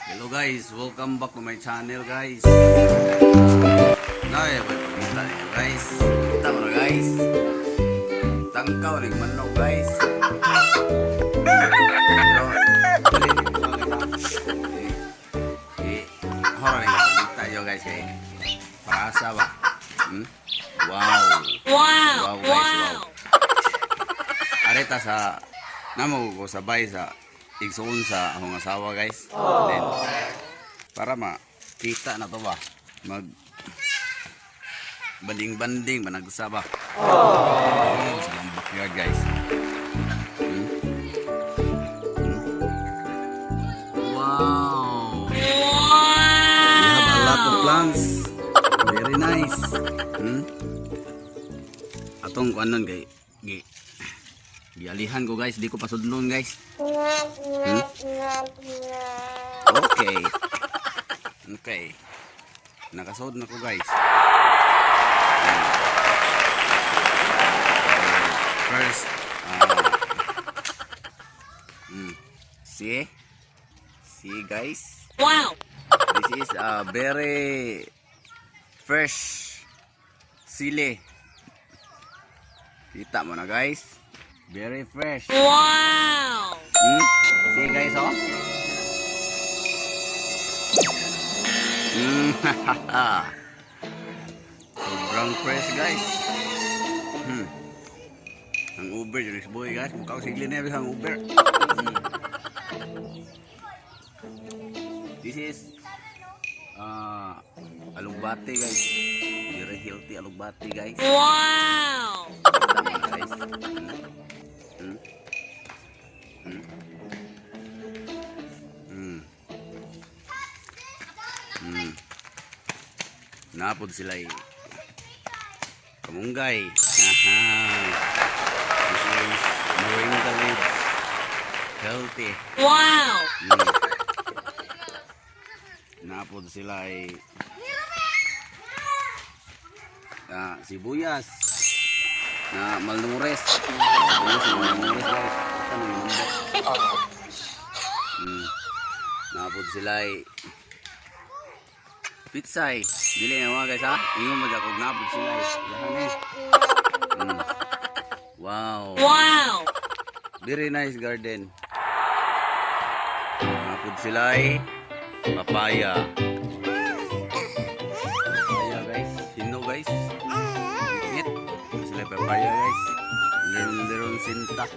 Hello guys, welcome back to my channel, guys. Nay, may pagkita niyo, guys. Kita mo na, guys. Tangkaw ng manok, guys. Pero, dali, mga guys, ha? Eh, eh, horror yung pagkita niyo, guys, kay para sa ba? Hmm? Wow. Wow! Wow, guys, wow. Areta sa namo ko sabay sa igsuon sa akong asawa, guys. Then para makita na to ba, mag banding-banding managsa ba. Oh, sa ilang backyard, guys. Wow. We have a lot of plants. Very nice. Atong kuanon kay gi gialihan ko, guys, di ko pasudlon, guys. Okay. Okay. Nakasod na ko, guys. First, see? See, guys? Wow! This is a very fresh sili. Kita mo na, guys. Very fresh. Wow! See, guys, oh. Sobrang fresh, guys. Ang Uber yun boy, guys. Mukha ko sigli na ang Uber. This is alugbati, guys. Very healthy alugbati, guys. Wow! Kita mo na, guys. Napod sila eh. Kamunggay. Aha. This is moringa leaves. Healthy. Wow! Napod sila ay sibuyas na malnourished. Sibuyas na malnourished, guys. Ano yung mundo? Napod sila ay pitsay. Dili na mga guys, ha. Ingon mo ako, napod sila ay. Ilahan eh. Wow. Wow! Very nice garden. Napod sila ay papaya. Papaya, guys. Hino, guys. Ngit. Sila papaya, guys. Liron liron sinta.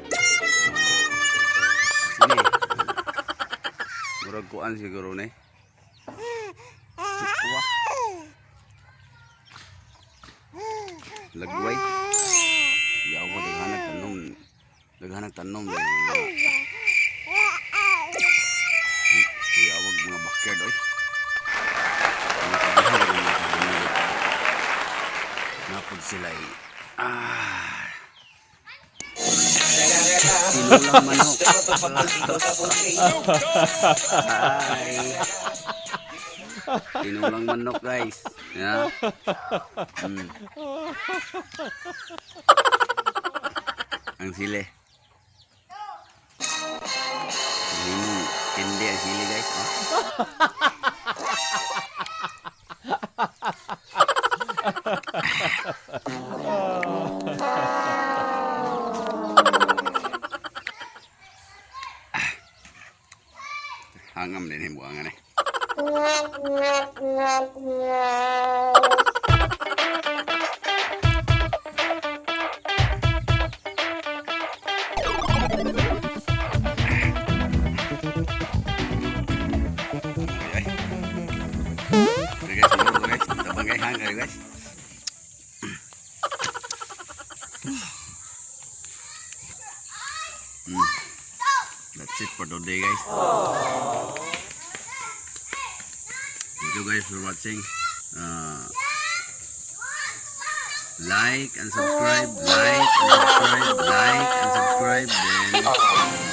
Sige. Murag kuan siguro ni. Sukwa. Lagway. Yaw ko daghanag tanom. Daghanag tanom. Kuyawag mga backyard oy. Mga kabihan, mga kabihan. Napod sila eh. Ah. Tinulang manok. Hi. Tinulang manok, guys. Yeah. Ang sili. Himong tindi ang sili, guys. Oh. Hangam din yung buwangan eh. Ay, ay. Okay guys, siguro to, guys. Tabang kay hang kayo, guys. That's it for today, guys. Thank you guys for watching. Like and subscribe, like and subscribe, like and subscribe. Then